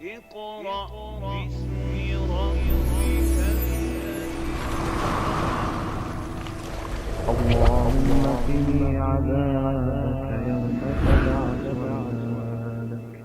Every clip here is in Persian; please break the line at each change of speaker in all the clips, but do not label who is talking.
اقرأ باسم ربك.
اللهم قني عذابك يوم تبعث عبادك.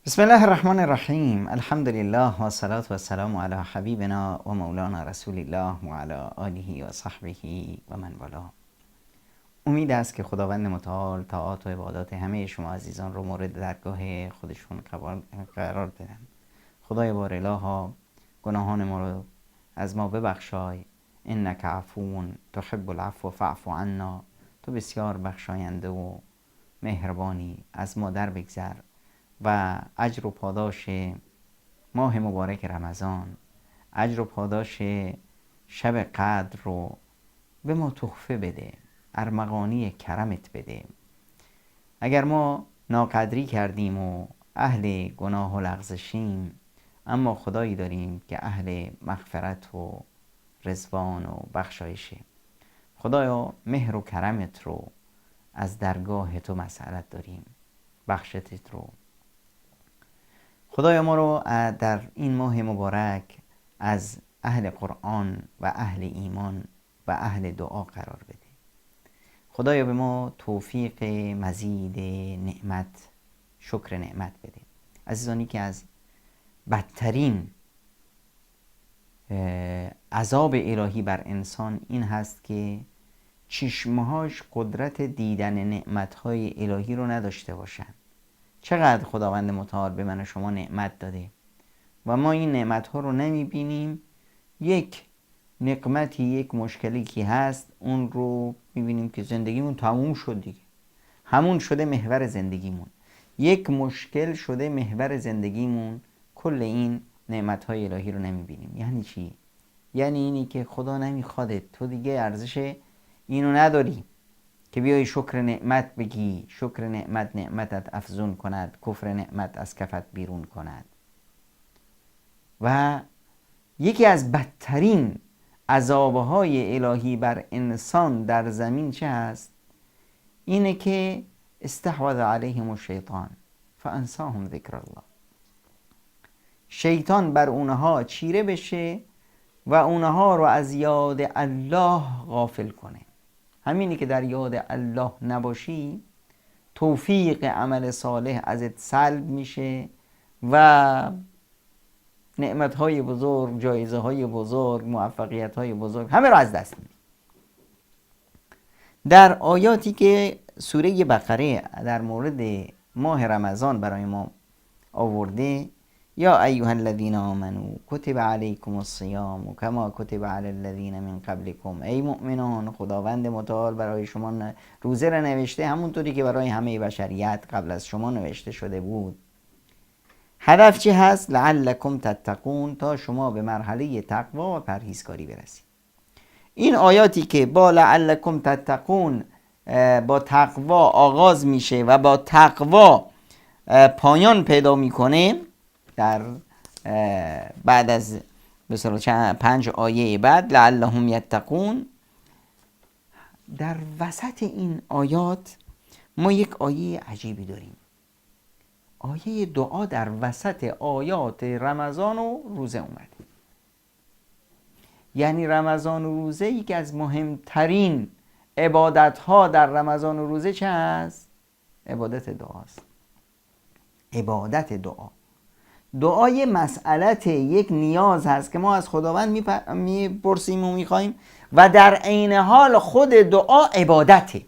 بسم الله الرحمن الرحیم. الحمد لله و الصلاة و السلام علی حبیبنا و مولانا رسول الله و علی آله و صحبه و من والاه. امید است که خداوند متعال طاعات و عبادات همه شما عزیزان رو مورد درگاه خودشون قرار بدن. خدای بارالها گناهان ما رو از ما ببخشای. انک عفو تحب العفو فاعف عنا. تو بسیار بخشاینده و مهربانی، از ما در بگذر و اجر و پاداش ماه مبارک رمضان، اجر و پاداش شب قدر رو به ما تحفه بده، ارمغانی کرمت بده. اگر ما ناقدری کردیم و اهل گناه و لغزشیم، اما خدایی داریم که اهل مغفرت و رضوان و بخشایشه. خدایا مهر و کرمت رو از درگاه تو مسئلت داریم، بخشتت رو. خدایا ما رو در این ماه مبارک از اهل قرآن و اهل ایمان و اهل دعا قرار بده. خدایا به ما توفیق مزید نعمت، شکر نعمت بده. عزیزانی که از بدترین عذاب الهی بر انسان این هست که چشمهاش قدرت دیدن نعمتهای الهی رو نداشته باشن. چقدر خداوند متعال به من و شما نعمت داده و ما این نعمتها رو نمیبینیم. یک نقمتی، یک مشکلی که هست، اون رو میبینیم که زندگیمون تموم شد دیگه، همون شده محور زندگیمون. یک مشکل شده محور زندگیمون، کل این نعمتهای الهی رو نمیبینیم. یعنی چی؟ یعنی اینی که خدا نمیخواد تو دیگه ارزش اینو نداری که بیای شکر نعمت بگی. شکر نعمت نعمتت افزون کند، کفر نعمت از کفت بیرون کند. و یکی از بدترین عذابهای الهی بر انسان در زمین چه هست؟ اینه که استحوذ علیهم الشیطان فانساهم ذکر الله. شیطان بر اونها چیره بشه و اونها رو از یاد الله غافل کنه. همینی که در یاد الله نباشی، توفیق عمل صالح ازت سلب میشه و نعمتهای بزرگ، جایزه های بزرگ، موفقیت های بزرگ، همه رو از دست میدی. در آیاتی که سوره بقره در مورد ماه رمضان برای ما آورده، یا ایها الذین آمنوا کتب علیکم الصیام کما کتب علی الذین من قبلکم. ای مؤمنان، خداوند متعال برای شما روزه را نوشته، همونطوری که برای همه بشریت قبل از شما نوشته شده بود. هدف چی هست؟ لعلکم تتقون، تا شما به مرحله تقوا و پرهیزکاری برسید. این آیاتی که با لعلکم تتقون، با تقوا آغاز میشه و با تقوا پایان پیدا میکنه، در بعد از مثلا 5 آیه بعد لعلهم یتقون، در وسط این آیات ما یک آیه عجیبی داریم. آیه دعا در وسط آیات رمضان و روزه اومده. یعنی رمضان و روزه یکی از مهمترین عبادت ها در رمضان و روزه چه هست؟ عبادت دعاست. عبادت دعا. دعای مسئلت یک نیاز هست که ما از خداوند میپرسیم و میخوایم و در عین حال خود دعا عبادته.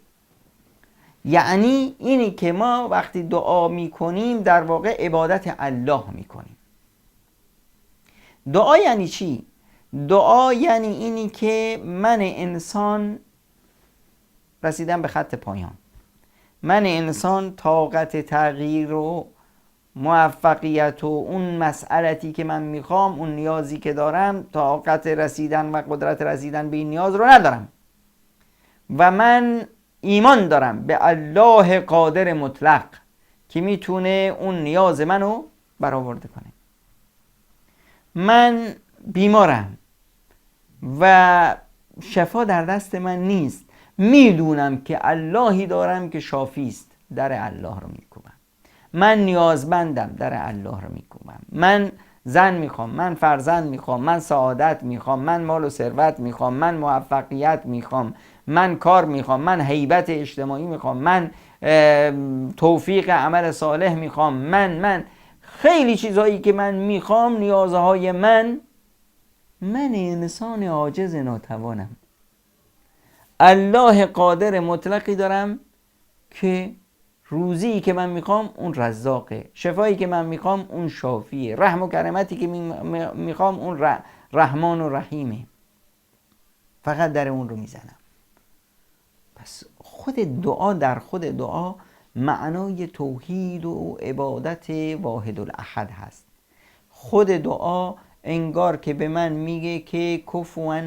یعنی اینی که ما وقتی دعا میکنیم در واقع عبادت الله میکنیم. دعا یعنی چی؟ دعا یعنی اینی که من انسان رسیدم به خط پایان، من انسان طاقت تغییر و موفقیت و اون مسئلتی که من میخوام، اون نیازی که دارم، طاقت رسیدن و قدرت رسیدن به این نیاز رو ندارم و من ایمان دارم به الله قادر مطلق که میتونه اون نیاز منو برآورده کنه. من بیمارم و شفا در دست من نیست، میدونم که اللهی دارم که شافی است، در الله رو میکوبم. من نیازمندم، در الله رو میکوبم. من زن میخوام، من فرزند میخوام، من سعادت میخوام، من مال و ثروت میخوام، من موفقیت میخوام، من کار میخوام، من هیبت اجتماعی میخوام، من توفیق عمل صالح میخوام، من خیلی چیزهایی که من میخوام، نیازهای من انسان عاجز ناتوانم. الله قادر مطلقی دارم که روزی که من میخوام اون رزاقه، شفایی که من میخوام اون شافیه، رحم و کرامتی که میخوام اون رحمان و رحیمه. فقط در اون رو میزنم. پس خود دعا، در خود دعا معنای توحید و عبادت واحد الاحد هست. خود دعا انگار که به من میگه که کفوا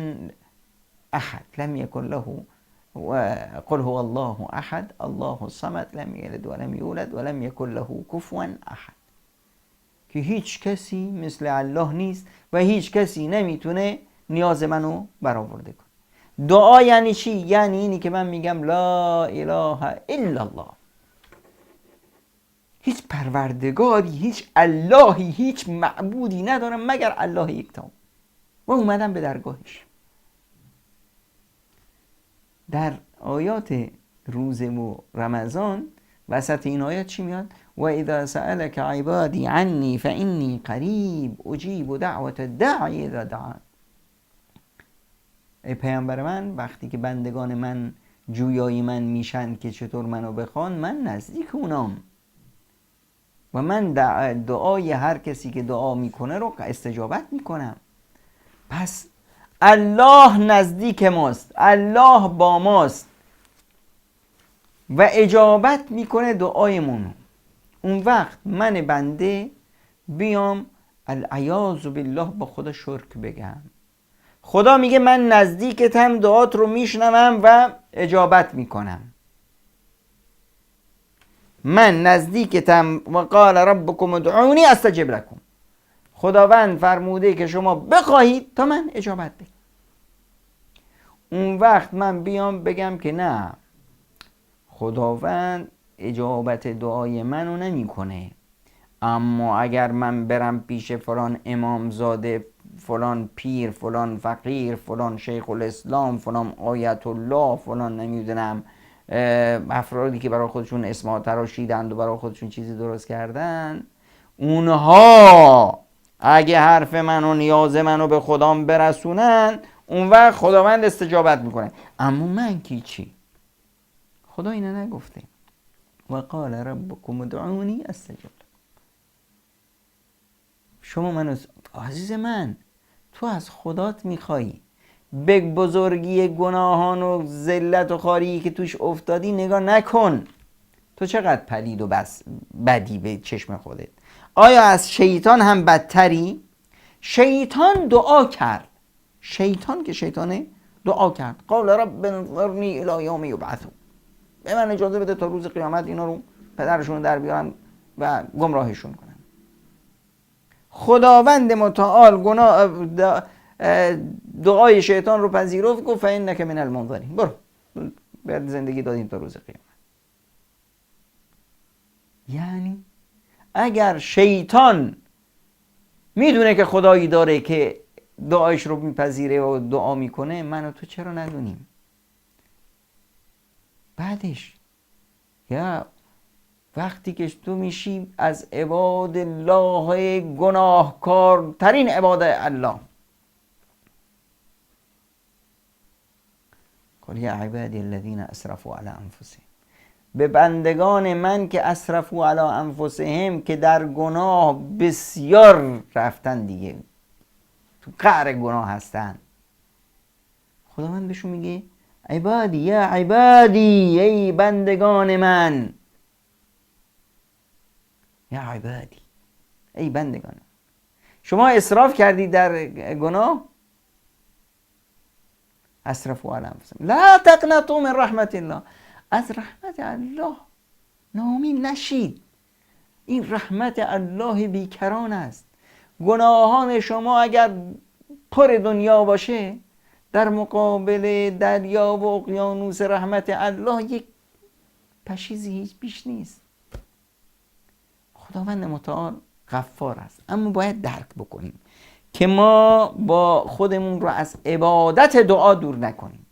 احد لم یکن له قل هو الله احد الله الصمد لم یلد ولم یولد ولم یکن له کفوا احد، که هیچ کسی مثل الله نیست و هیچ کسی نمیتونه نیاز منو برآورده کنه. دعا یعنی چی؟ یعنی اینی که من میگم لا اله الا الله. هیچ پروردگاری، هیچ اللهی، هیچ معبودی ندارم مگر الله یکتا و اومدم به درگاهش. در آیات روزه و رمضان وسط این آیات چی میاد؟ و اذا سألک عبادی عنی فانی قریب اجیب دعوة الداعی اذا دعان. ای پیامبر من، وقتی که بندگان من جویای من میشن که چطور منو بخوان، من نزدیک اونام و من دعای هر کسی که دعا میکنه رو استجابت میکنم. پس الله نزدیک ماست، الله با ماست و اجابت میکنه دعایمونو. اون وقت من بنده بیام العیاذ بالله با خدا شرک بگم، خدا میگه من نزدیکتم، دعات رو میشنوم و اجابت میکنم. من نزدیکتم و قال ربکم ادعونی استجب لکم. خداوند فرموده که شما بخواهید تا من اجابت بدم. اون وقت من بیام بگم که نه، خداوند اجابت دعای منو نمیکنه، اما اگر من برم پیش فلان امامزاده، فلان پیر، فلان فقیر، فلان شیخ الاسلام، فلان آیت الله، فلان نمیدونم افرادی که برای خودشون اسمها تراشیدند و برای خودشون چیزی درست کردن، اونها اگه حرف من و نیاز منو به خدام برسونن، اون وقت خداوند استجابت میکنه. اما من کی چی؟ خدا اینو نگفته. و قال ربکم ادعونی استجب لکم. شما منو، عزیز من، تو از خدات میخوایی، به بزرگی گناهان و ذلت و خواری که توش افتادی نگاه نکن. تو چقدر پلید و بس بدی به چشم خودت. آیا از شیطان هم بدتری؟ شیطان دعا کرد، شیطان که شیطانه دعا کرد، قال رب انظرنی الی یوم یبعثون، به من اجازه بده تا روز قیامت اینا رو پدرشون در بیارم و گمراهشون کنم. خداوند متعال گناه دعای شیطان رو پذیرفت، گفت فانک من المنظرین، برو به زندگی دادیم تا روز قیامت. یعنی اگر شیطان میدونه که خدایی داره که دعایش رو میپذیره و دعا میکنه، من و تو چرا ندونیم؟ بعدش یا وقتی که تو میشی از عباد الله گناهکارترین عباد الله، قل یا عبادی الذین اسرفوا علی انفسهم، به بندگان من که اسرفوا علی انفسهم، که در گناه بسیار رفتن دیگه، تو قعر گناه هستن، خداوند بهشون میگه عبادی، یا عبادی، ای بندگان من، یا عبادی، ای بندگان من، شما اسراف کردید در گناه، اسرفوا علی انفسهم لا تقنطوا من رحمت الله، از رحمت الله ناامید نشید. این رحمت الله بیکران است. گناهان شما اگر پر دنیا باشه، در مقابل دریا و اقیانوس رحمت الله یک پشیزی هیچ بیش نیست. خداوند متعال غفار است. اما باید درک بکنیم که ما با خودمون رو از عبادت دعا دور نکنیم.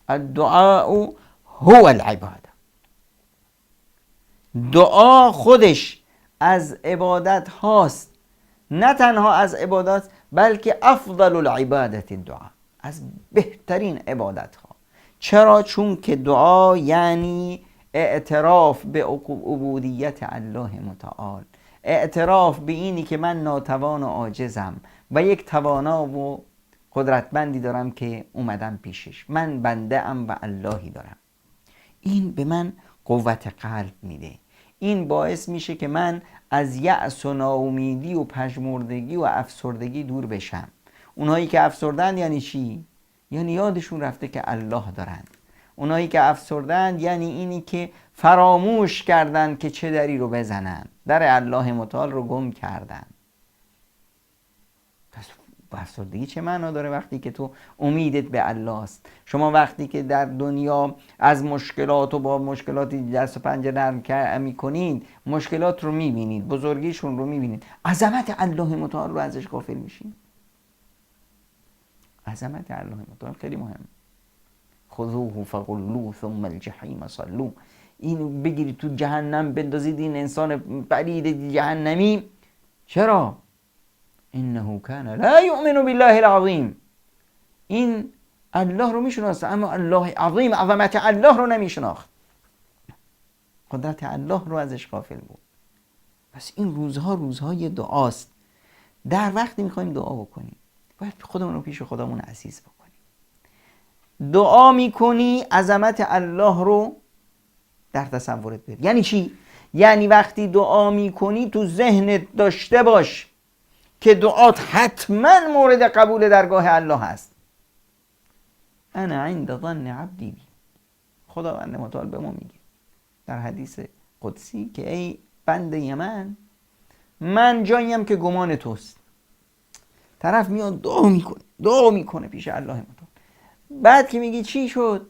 الدعاء هو العباده. دعا خودش از عبادت هاست، نه تنها از عبادت بلکه افضل العبادت الدعا، از بهترین عبادت ها. چرا؟ چون که دعا یعنی اعتراف به عبودیت الله متعال، اعتراف به اینی که من ناتوان و عاجزم و یک توانا و قدرتمندی دارم که اومدم پیشش، من بنده ام و اللهی دارم. این به من قوت قلب میده، این باعث میشه که من از یأس و ناامیدی و پژمردگی و افسردگی دور بشم. اونایی که افسردند یعنی چی؟ یعنی یادشون رفته که الله دارند. اونایی که افسردند یعنی اینی که فراموش کردن که چه دری رو بزنن، در الله متعال رو گم کردن. پس افسردگی چه معنا داره وقتی که تو امیدت به الله است؟ شما وقتی که در دنیا از مشکلات و با مشکلاتی دست و پنجه نرم میکنید، مشکلات رو میبینید، بزرگیشون رو میبینید، عظمت الله متعال رو ازش غافل میشین. عظمت الله متعال خیلی مهم. خذوه فغلوه ثم الجحیم صلوه. اینو بگیرید تو جهنم بندازید، این انسان پلید جهنمی. چرا؟ انه کان لا یؤمن بالله العظیم. این الله رو میشناسه اما الله عظیم، عظمت الله رو نمیشناخت، قدرت الله رو ازش غافل بود. پس این روزها روزهای دعاست. در وقتی میخوایم دعا بکنیم باید خودمون رو پیش خدامون عزیز بکنیم. دعا میکنی عظمت الله رو در تصورت بیار. یعنی چی؟ یعنی وقتی دعا میکنی تو ذهنت داشته باش که دعات حتما مورد قبول درگاه الله هست. انا عند ظن عبدی بی. خداوند متعال به ما میگه در حدیث قدسی که ای بنده من، من جاییم که گمان توست. طرف میاد دعا میکنه، دعا میکنه پیش الله متعال. بعد که میگی چی شد؟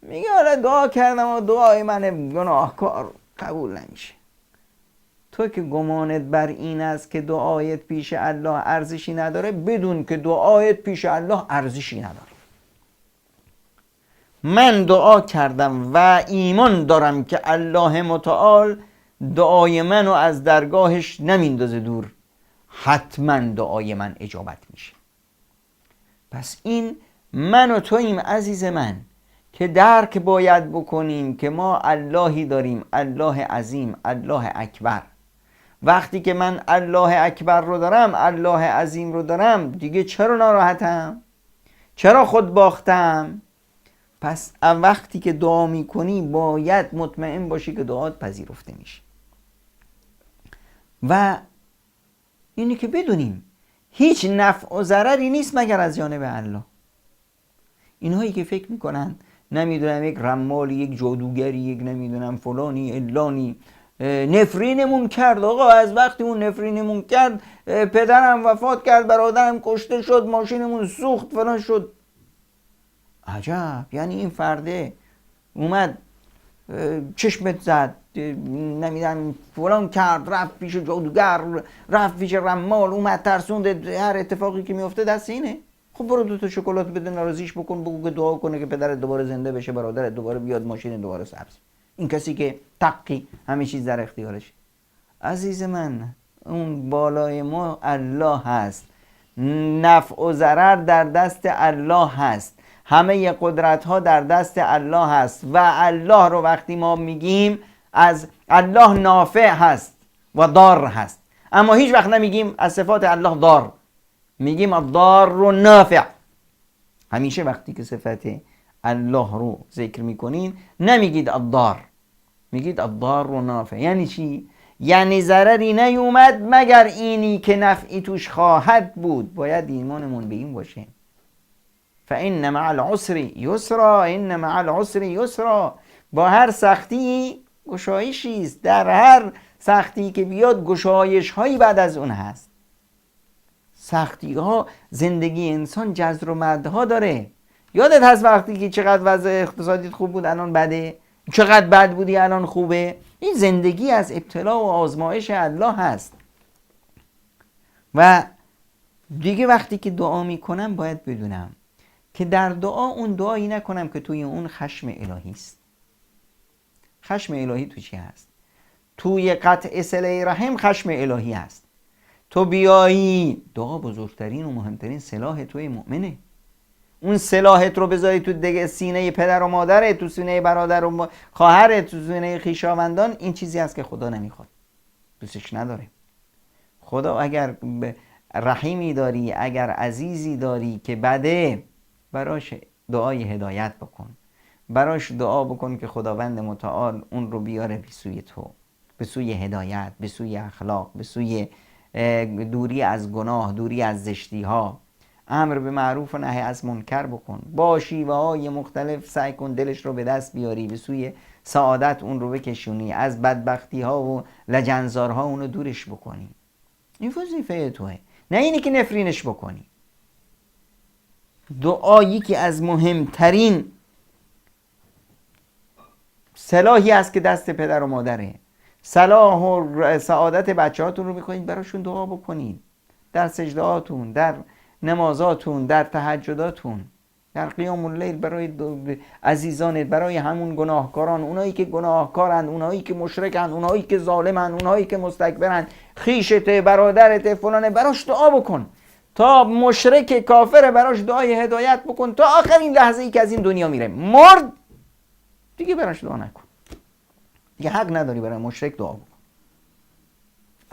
میگه آره دعا کردم و دعای من گناهکار قبول نمیشه. تو که گمانت بر این است که دعایت پیش الله ارزشی نداره، بدون که دعایت پیش الله ارزشی نداره. من دعا کردم و ایمان دارم که الله متعال دعای منو از درگاهش نمیندازه دور، حتما دعای من اجابت میشه. پس این من و توییم عزیز من که درک باید بکنیم که ما اللهی داریم، الله عظیم، الله اکبر. وقتی که من الله اکبر رو دارم، الله عظیم رو دارم، دیگه چرا ناراحتم؟ چرا خود باختم؟ پس وقتی که دعا میکنی باید مطمئن باشی که دعات پذیرفته میشه. و اینی که بدونیم هیچ نفع و ضرری نیست مگر از جانب الله. اینهایی که فکر میکنن نمیدونم یک رمالی، یک جادوگری، یک نمیدونم فلانی علانی نفرینمون کرد، آقا از وقتی اون نفرینمون کرد پدرم وفات کرد، برادرم کشته شد، ماشینمون سوخت، فلان شد. عجب، یعنی این فرده اومد چشمت زد، نمیدونم فلان کرد، رفت پیش جادوگر، رفت پیش رمال، اومد ترسوند، هر اتفاقی که میفته دست اینه. خب برو دو تا شکلات بده، ناراضیش بکن، بگو که دعا کنه که پدرت دوباره زنده بشه، برادرت دوباره بیاد، ماشین دوباره سبز. این کسی که تقی همه چیز در اختیارش. عزیز من، اون بالای ما الله هست، نفع و ضرر در دست الله هست، همه قدرت ها در دست الله هست و الله رو وقتی ما میگیم از الله نافع هست و دار هست، اما هیچ وقت نمیگیم از صفات الله دار، میگیم الضار و نافع. همیشه وقتی که صفت الله رو ذکر میکنین نمیگید الضار، میگید الضار و نافع. یعنی چی؟ یعنی ضرری نیومد مگر اینی که نفعی توش خواهد بود. باید ایمانمون به این باشه. فإن مع العسر یسرا، إن مع العسر یسرا. با هر سختی گشایشی است، در هر سختی که بیاد گشایش هایی بعد از اون هست. سختی ها زندگی انسان جزر و مدها داره. یادت هست وقتی که چقدر وضع اقتصادیت خوب بود الان بده، چقدر بد بودی الان خوبه؟ این زندگی از ابتلا و آزمایش الله هست. و دیگه وقتی که دعا میکنم باید بدونم که در دعا اون دعایی نکنم که توی اون خشم الهی است. خشم الهی تو چی هست؟ توی قطع صله رحم خشم الهی هست. تو بیایی دعا بزرگترین و مهمترین سلاح توی مؤمنه. اون سلاحت رو بذاری تو دیگه سینه پدر و مادرت، تو سینه برادر و خواهرت، تو سینه خویشاوندان، این چیزی هست که خدا نمیخواد، دوستش نداره. خدا اگر رحیمی داری، اگر عزیزی داری که بده، براش دعای هدایت بکن، براش دعا بکن که خداوند متعال اون رو بیاره به سوی تو، به سوی هدایت، به سوی اخلاق، به سوی دوری از گناه، دوری از زشتی ها. امر به معروف و نهی از منکر بکن، با شیوه های مختلف سعی کن دلش رو به دست بیاری، به سوی سعادت اون رو بکشونی، از بدبختی ها و لجنزارها اون رو دورش بکنی. این وظیفه توه، نه اینی که نفرینش بکنی. دعا یکی از مهمترین سلاحی است که دست پدر و مادره. صلاح و سعادت بچه هاتون رو میخواید، براشون دعا بکنید، در سجده هاتون، در نمازاتون، در تهجداتون، در قیام اللیل، برای عزیزانت، برای همون گناهکاران، اونایی که گناهکارند، اونایی که مشرکند، اونایی که ظالمند، اونایی که مستکبرند، خویشت، برادرت، فلانه، براش دعا بکن. تا مشرک کافر براش دعای هدایت بکن تا آخرین لحظه ای که از این دنیا میره. مرد دیگه براش دعا نکن، دیگه حق نداری برای مشرک دعا بکن،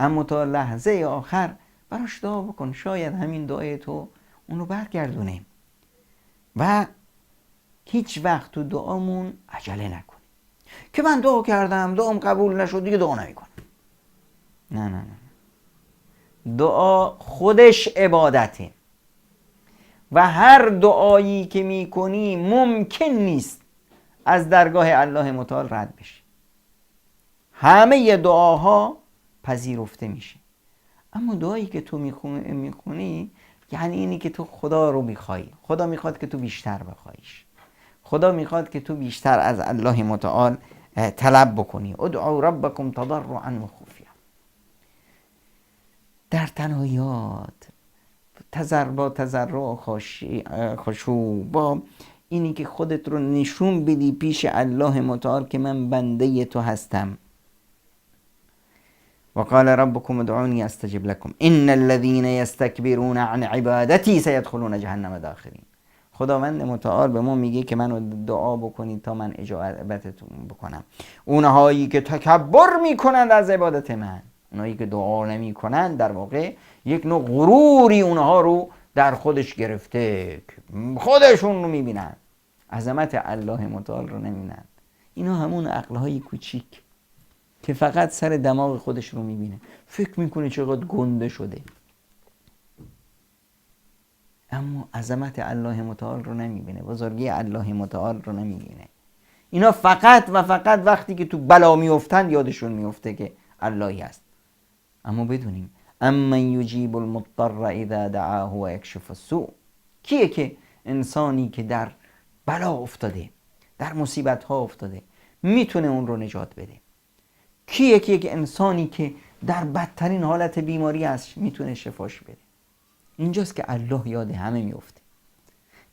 اما تا لحظه آخر براش دعا بکن، شاید همین دعای تو اونو برگردونه. و هیچ وقت تو دعامون عجله نکنیم که من دعا کردم دعام قبول نشد دیگه دعا نمیکنم. نه نه نه، دعا خودش عبادته و هر دعایی که میکنی ممکن نیست از درگاه الله متعال رد بشه. همه دعاها پذیرفته میشه، اما دعایی که تو میخونی یعنی اینی که تو خدا رو میخوای، خدا میخواد که تو بیشتر بخواییش، خدا میخواد که تو بیشتر از الله متعال طلب بکنی. ادعوا ربکم تضرعا و خفیا، در تنهاییات، با تضرع و خشوع، با اینی که خودت رو نشون بدی پیش الله متعال که من بنده تو هستم. وقال ربكم ادعوني استجب لكم ان الذين يستكبرون عن عبادتي سيدخلون جهنم داخرین. خداوند متعال به ما میگه که منو دعا بکنید تا من اجابتتون بکنم. اونهایی که تکبر میکنند از عبادت من، اونهایی که دعا نمیکنند، در واقع یک نوع غروری اونها رو در خودش گرفته، خودشون رو میبینن، عظمت الله متعال رو نمیبینن. اینا همون عقلهای کوچیک که فقط سر دماغ خودش رو میبینه، فکر میکنه چقدر گنده شده، اما عظمت الله متعال رو نمیبینه، بزرگی الله متعال رو نمیبینه. اینا فقط و فقط وقتی که تو بلا میافتند یادشون میفته که اللهی هست. اما بدونیم امن یجیب المضطر اذا دعاه و یکشف السوء، کیه که انسانی که در بلا افتاده، در مصیبت ها افتاده، میتونه اون رو نجات بده؟ کیه که یک انسانی که در بدترین حالت بیماری هست میتونه شفاش بده؟ اینجاست که الله یاد همه میفته.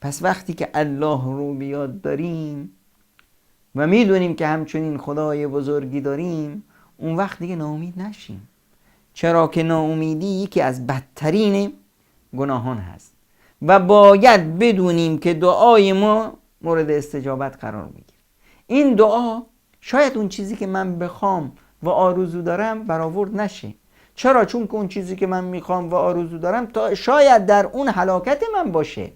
پس وقتی که الله رو بیاد داریم و میدونیم که همچنین خدای بزرگی داریم، اون وقت دیگه ناامید نشیم، چرا که ناامیدی یکی از بدترین گناهان هست و باید بدونیم که دعای ما مورد استجابت قرار میگیره. این دعا شاید اون چیزی که من بخوام و آرزو دارم برآورد نشه. چرا؟ چون که اون چیزی که من میخوام و آرزو دارم تا شاید در اون هلاکت من باشه.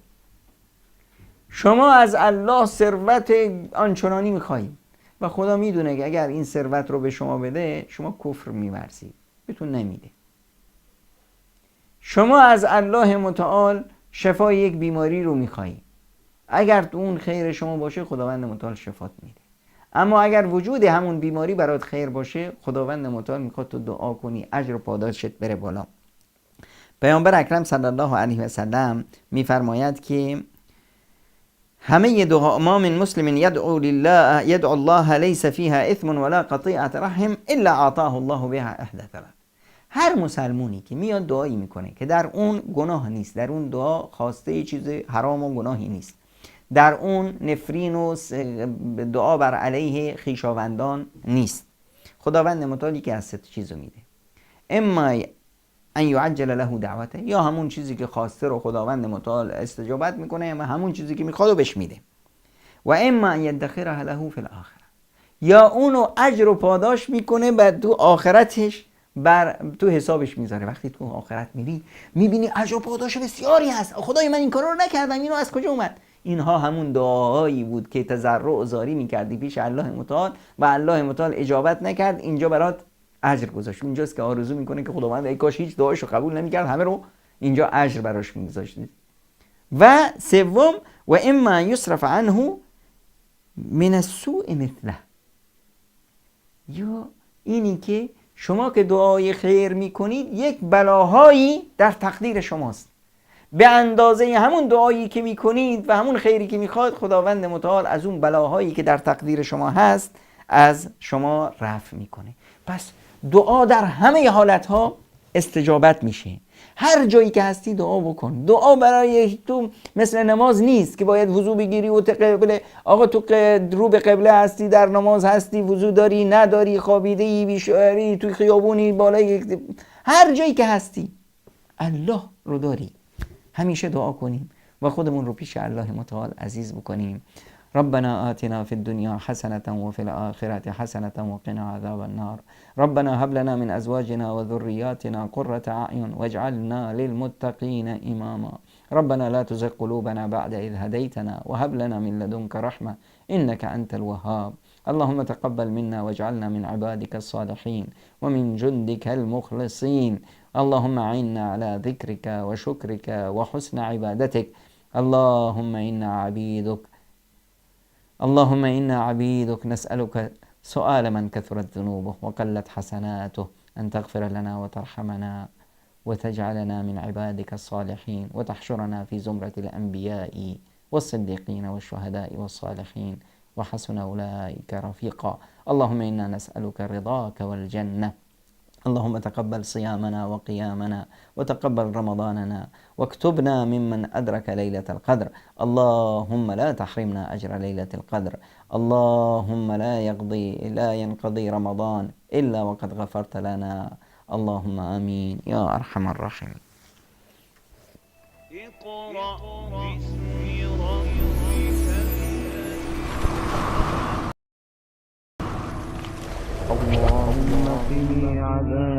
شما از الله ثروت آنچنانی میخوایی و خدا میدونه که اگر این ثروت رو به شما بده شما کفر میورزید، بهتون نمیده. شما از الله متعال شفای یک بیماری رو میخوایی، اگر تو اون خیر شما باشه خداوند متعال شفات میده. اما اگر وجود همون بیماری برات خیر باشه، خداوند متعال میخواد تو دعا کنی، اجر و پاداشت بره بالا. پیامبر اکرم صلی الله علیه و سلم میفرماید که همه دعا، ما من مسلم یدعو لله یدعو الله لیس فیها اثم ولا قطیعة رحم الا اعطاه الله بها احدى ثلاث. هر مسلمونی که میاد دعایی میکنه که در اون گناه نیست، در اون دعا خواسته چیز حرام و گناهی نیست، در اون نفرین و دعا بر علیه خویشاوندان نیست، خداوند متعالی که از سه چیزو میده، اما ان یعجل له دعوته، یا همون چیزی که خواسته رو خداوند متعال استجابت میکنه و همون چیزی که میخواد رو بهش میده، و اما ان یدخرها له فی الاخره، یا اونو اجر و پاداش میکنه بعد تو آخرتش بر تو حسابش میذاره. وقتی تو آخرت میری میبینی اجر و پاداش بسیاری هست، خدای من این کارا رو نکردم، اینو از کجا اومد؟ اینها همون دعاهایی بود که تضرع و زاری میکردی پیش الله متعال و الله متعال اجابت نکرد، اینجا برات اجر گذاشت. اینجاست که آرزو میکنه که خداوند ای کاش هیچ دعایشو قبول نمیکرد، همه رو اینجا اجر براش میگذاشت. و سوم، و اما یصرف عنه من السوء مثله، یا اینی که شما که دعای خیر میکنید یک بلاهایی در تقدیر شماست، به اندازه همون دعایی که میکنید و همون خیری که میخواد خداوند متعال از اون بلاهایی که در تقدیر شما هست از شما رفع میکنه. پس دعا در همه حالتها استجابت میشه. هر جایی که هستی دعا بکن. دعا برای تو مثل نماز نیست که باید وضو بگیری و قبله، آقا تو رو به قبله هستی، در نماز هستی، وضو داری نداری، خوابیده ای، بیشعری، توی خیابونی، بالای، هر جایی که هستی الله رو داری. همیشه دعا کنیم و خودمون رو پیش الله متعال عزیز بکنیم. ربنا آتنا في الدنيا حسنة وفي الآخرة حسنة وقنا عذاب النار. ربنا هب لنا من أزواجنا وذرياتنا قرة أعين واجعلنا للمتقين إماما. ربنا لا تزغ قلوبنا بعد إذ هديتنا وهب لنا من لدنك رحمة إنك أنت الوهاب. اللهم تقبل منا واجعلنا من عبادك الصالحين ومن جندك المخلصين. اللهم أعنا على ذكرك وشكرك وحسن عبادتك. اللهم إنا عبيدك، اللهم إنا عبيدك نسألك سؤال من كثرت ذنوبه وقلت حسناته أن تغفر لنا وترحمنا وتجعلنا من عبادك الصالحين وتحشرنا في زمرة الأنبياء والصديقين والشهداء والصالحين وحسن أولئك رفيقا. اللهم إنا نسألك رضاك والجنة. اللهم تقبل صيامنا وقيامنا وتقبل رمضاننا واكتبنا ممن أدرك ليلة القدر. اللهم لا تحرمنا أجر ليلة القدر. اللهم لا ينقضي رمضان إلا وقد غفرت لنا. اللهم آمين يا أرحم الراحمين.
اقرأ باسم ربك.
اللهم قني عذاب